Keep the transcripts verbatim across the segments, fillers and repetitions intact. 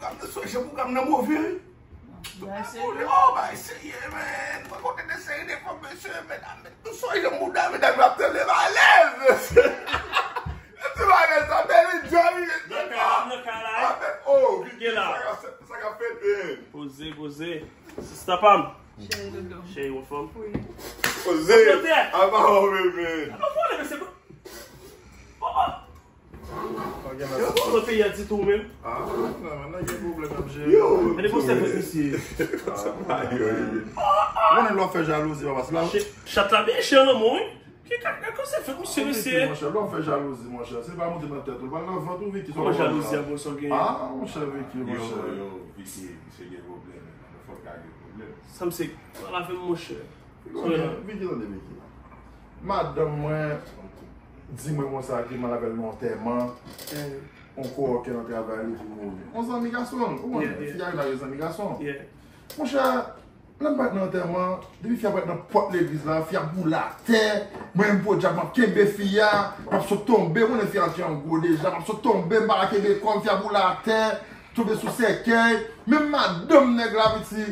Ap de sou jan pwogram nan move, wi. Bagay serye. Oh, bagay serye, men. Mwen konte de seri de fanm, mesye, medam, nou sou jan bouda, medam, ap tande m alèz, mesye. Mesye, bagay sa, Belly Joy, mesye. Nan kay la, nan kay la, wi. Oh, Vicky, sa k ap fèt, men? Poze, poze. Sista pa m. Cheri doudou. Cheri, w anfòm? Wi. Poze. Apa w, bebe? Apa w, mesye? Yo, bon, nan peyi a ditou menm. Ah, nan, nan gen pwoblèm ap jere. Yo, men de konsèy fèt misye. Ou konnen lè w ap fè jalouzi, papa, se la. Chat la byen chè nan men w, wi. Ki ka, ki konsèy fèt misye, mesye? Monchè, lè w ap fè jalouzi, monchè, se pa monte nan tèt ou, l pral nan vant ou, Vicky. Kòman jalouzi a, bro, sa w genyen? Ah, monchè, Vicky, monchè. Yo, yo, Vicky, misye gen pwoblèm, men fòk ka gen pwoblèm. Sa misye pale avè m, monchè. Vicky, tande, Vicky. Madanm mwen di mwen konsa ke m al avè l nan antèman. Yon kowòkè nan travay li pou mouri. Yon zanmi gason l, ou konnen, fi a gen zanmi gason. Monchè, lè m parèt nan antèman, depi fi a parèt nan pòt legliz la, fi a boule atè. Mwen menm podyab, m ap kenbe fi a, m ap sot tonbe, ou konnen fi a te an gwo deja, m ap sot tonbe, m pa ka kenbe kò m, fi a boule atè, tonbe sou sèkèy. Menm madanm nèg la, piti,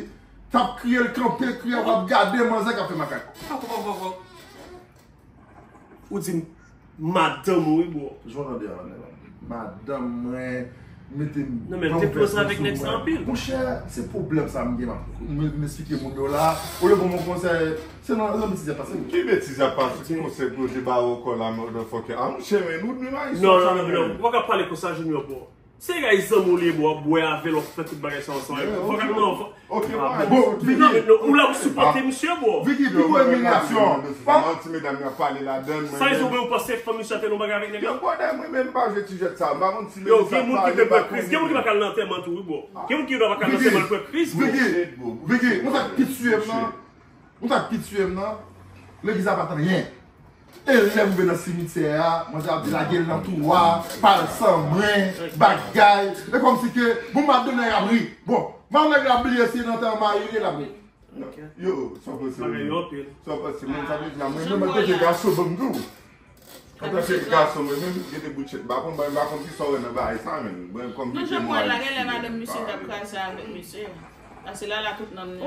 t ap kriye, l kanpe, kriye, w ap gade manzè k ap fè makak. Ou di m madanm ou, wi, bro. Jan w tande a, nèg la. Madanm mwen mete m. Non, men m te koze avèk nèg sa anpil. Monchè, se pwoblèm sa m gen, m ap, m, m esplike moun yo la. Olye bon, bon konsèy, se nan, nan betiz y ap pase. Ki betiz y ap pase? Konsèy pou yo te ba w ankò la, motherfucker. Ah, monchè, men, nou menm Ayisyen sa menm. Non, non, non, non, ou pa ka pale konsa, Junior, bro. Se gay zanmi w li ye, bro, w ap bwè avè l, w ap fè tout bagay sa ansanm. Fòk ap nan. Ok, bon, Vicky. Ou la pou sipòte misye, bro. Vicky, pi gwo imilyasyon. Sa yon ti medam y ap pale ladan l, mwen menm. Sa yon bagay ou panse fanm misye a te nan bagay avèk nèg la? Yo, brother, mwen menm pa jwe ti jwèt sa. M pa konn si medam sa pale, m pa konn. Yo, gen moun ki te pran kriz. Gen moun ki pa ka al nan antèman tou, wi, bro. Gen moun ki pa ka al nan antèman, l pran kriz, bro. Vicky, Vicky, ou sa k pi tiye m nan? Ou sa k pi tiye m nan? Legliz la pa t anyen. E lè m rive nan simityè a, manzè ap di lage l nan twou a, pa l san mwen, bagay. E kòmsi ke, bon, m ap di nèg ap ri. Bon, m ap nèg la bliye si nan tan mari li l ap ri. Yo, sa w panse, mwen? Sa w panse, mwen, sa vle di la, mwen menm, antanke gason, ban m di w. Antanke gason, mwen menm, gete bout chet, m pa konn, m pa konn kisa w wè nan bagay sa, men. Mwen, kòm ki temwayaj. Non, jan m wè l la, genlè madanm misye t ap kraze avèk misye. Paske la, la tout nanm li.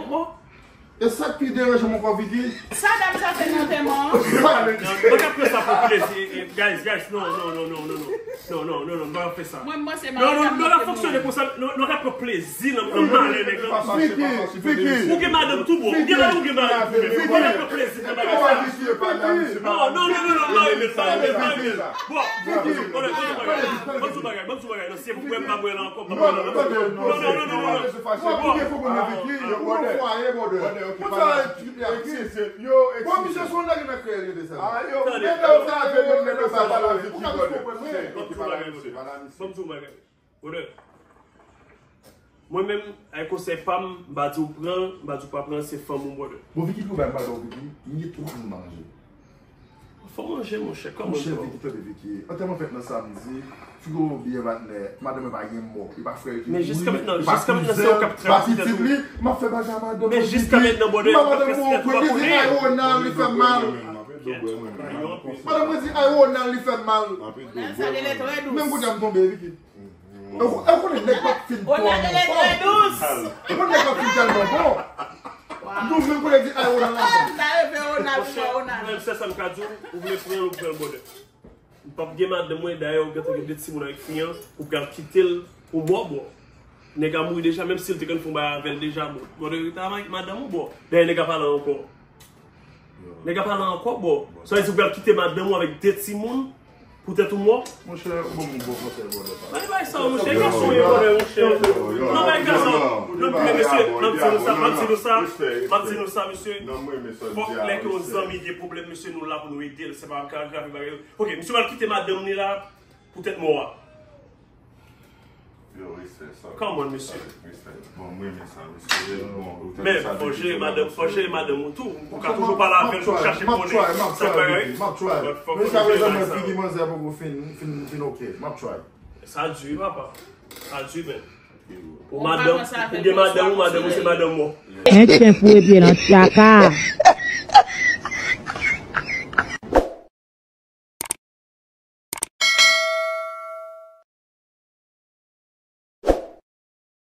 E sa k pi deranje m ankò, Vicky. Sa dam sa fè nan antèman an? Mwen ka pran sa pou plezi, eh, eh, guys, guys, non, non, non, non, non, non, non, non, non, non, nou pa ka fè sa. Mwen, mwen se mari m. Non, non, nou ka fonksyone konsa, nou, nou ka pran plezi nan, nan malè nèg la. Vicky, Vicky. Ou gen madanm tou, bro. Ou gen madanm, ou gen mari tou, men. Ou ka pran plezi nan bagay sa. Non, non, non, non, non, non, Emel, non, Emel, non, Emel. Bon, bon, bon, bon, bon, bon, bon, bon, bon, bon, bon, bon, non, se pou mwen pa bwè la ankò, pa bwè la ankò. Non, non, non, non, non. Bon, misye se yon nèg nan kreye de sa. Tande. Ban m di w bagay, brother. Ban m di w bagay. Brother. Mwen menm, ay konsèy pa m, m pa di w pran l, m pa di w pa pran l, se fanm ou, brother. Bon, Vicky, ki pwoblèm m ba w, Vicky? M gen twa jou m pa manje. Fò manje, monchè, kòman. Monchè, Vicky, tande, Vicky. Antèman fèt nan samdi, figo byen patnè, madanm mwen pa gen mò, e pa frè l ki mouri, e pa kouzen, e pa pitit li, m ap fè bagay a madanm mwen, Vicky. M pa madanm mwen, mwen di, ay, Ronald, li fè m mal. Madanm mwen di, ay, Ronald, li fè m mal. Menm kote a m tonbe, Vicky. Ou, ou konnen nèg pa fin twò anfòm. Ou konnen nèg pa fin tèlman bon. Nou menm konnen di ay Ronald anfòm. Monchè, mwen menm sèl sa m ka di w, ou vle pran l, ou pran l, brother. M p ap gen madanm mwen, dayè ou gentan gen de timoun avèk fi an, ou pral kite l pou mò, bro. Nèg a mouri deja, menm si l te konn fè yon bagay avè l deja, bro. Brother, rete avèk madanm ou, bro. Dayè nèg a pa la ankò. Nèg ap pale ankò, bro. Sa vle di ou pral kite madanm ou avèk de timoun poutèt ou mò? Monchè, ou ban m yon bon konsèy, brother. Bay bay sa, monchè, gason ye, brother, monchè. Non, bay gason. Non, men mesye, m ap di nou sa, m ap di nou sa, m ap di nou sa, mesye. Fòk lè ke yon zanmi gen pwoblèm, mesye, nou la pou nou ede l. Se pa ka agrave bagay yo. Ok, misye pral kite madanm li la poutèt mò a. Yo, respè sa. Come on, mesye. Respè. Bon, mwen renmen sa, mesye. Bon, men, fò jere madanm, fò jere madanm ou tou. Ou ka toujou pale avè l pou chache konnen sa k bagay. M ap try, m ap try. Men jiska prezan, mwen figi manzè poko fin, fin, fin ok. M ap try. Sa di, papa. Sa di, men. Ou madanm, ou gen madanm, ou madanm, ou se madanm ou. Yon chen foure pye nan tyaka.